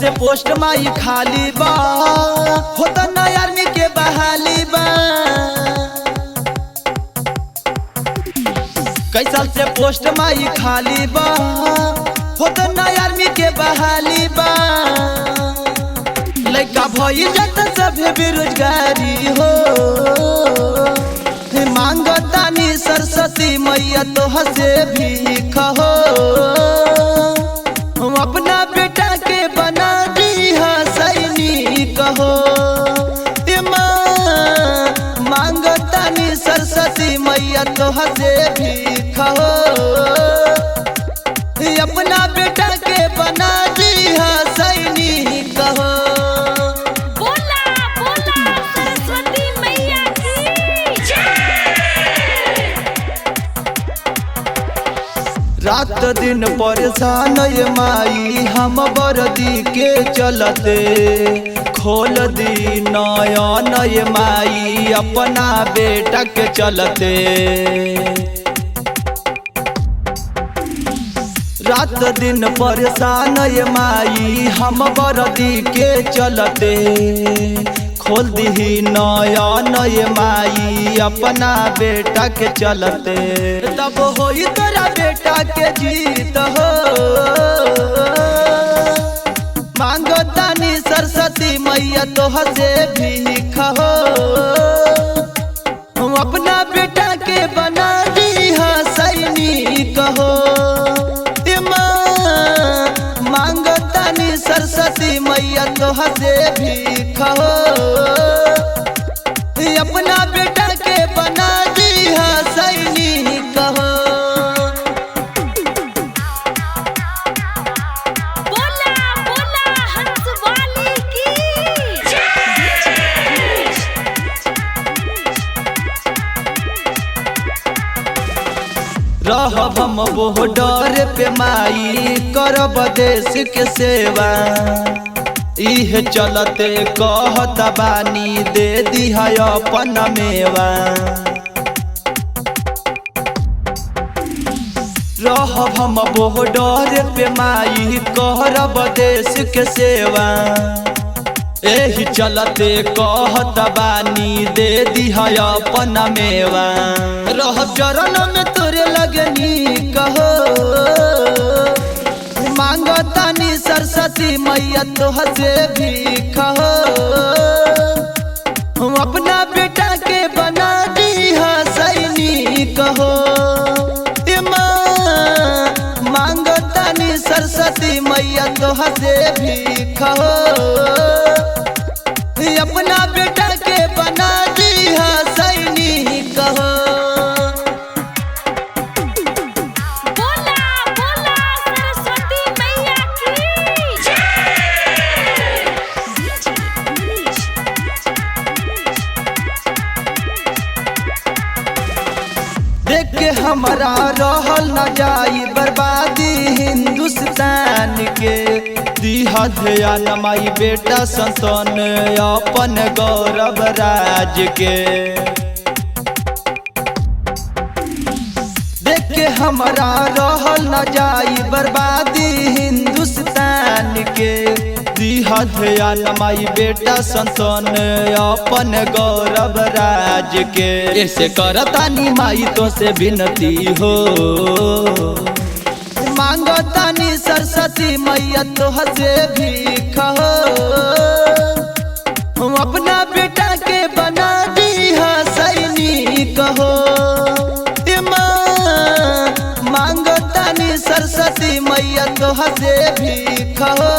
से पोस्ट माई खाली बा, होता ना आर्मी के बहाली बा। कई साल से पोस्ट माई खाली बा, होता ना आर्मी के बहाली बा। लइका भइल जाता सभे बेरोजगारी हो, मांगतानी सरस्वती मैया तोह से भीख हो। हम अपना बेटा के बना दीहा सैनिक हो। माँ मांगतानी सरस्वती मैया तोह से भीख हो। अपना बेटा के बना दीहा सैनिक हो। बोला बोला सरस्वती मैया की जय। रात दिन परेशान ये माई हम बरदी के चलते, खोल दी नयन ये माई अपना बेटा के चलते। रात दिन परेशान ये माई हम बरदी के चलते, खोल दी नयन ये माई अपना बेटा के चलते। तब होई तोरा बेटा के जीत हो, मांगतानी सरस्वती मैया तोह से भीख हो। हम अपना बेटा के बना दीहा सैनिक हो। माँ मांगतानी सरस्वती मैया तोह से भीख हो। अपना बेटा के बना दीहा सैनिक हो। बोला बोला हंस वाली की जय। रहब हम बॉर्डर पे माई करब देश के सेवा, इह चलते कहत बानी दे दिहा अपन मेवा। रहब हम बॉर्डर पे माई करब देश के सेवा, एही चलते कहत बानी दे दिहा अपन मेवा। रहब चरण में तोरे लगनी कहो, मांगतानी सरस्वती मैया तोह से भीख हो। हम अपना बेटा के बना दीहा सैनिक हो। माँ मांगतानी सरस्वती मैया तोह से भीख हो। अपना बेटा के बना दीहा सैनिक हो। बोला बोला सरस्वती मैया की जय। देख के हमारा रहल न जाई बर्बादी हिंदुस्तान के, दीहा ध्यान माई बेटा संतन अपन गौरव राज के। देख के हमारा रहल न जाई बर्बादी हिंदुस्तान के, दीहा ध्यान माई बेटा संतन अपन गौरव राज के। ऐसे करतानी माई तो से विनती हो, मांगतानी सरस्वती मैया तोह से भीख हो। हम अपना बेटा के बना दीहा सैनिक हो। माँ मांगतानी सरस्वती मैया तोह से भीख हो।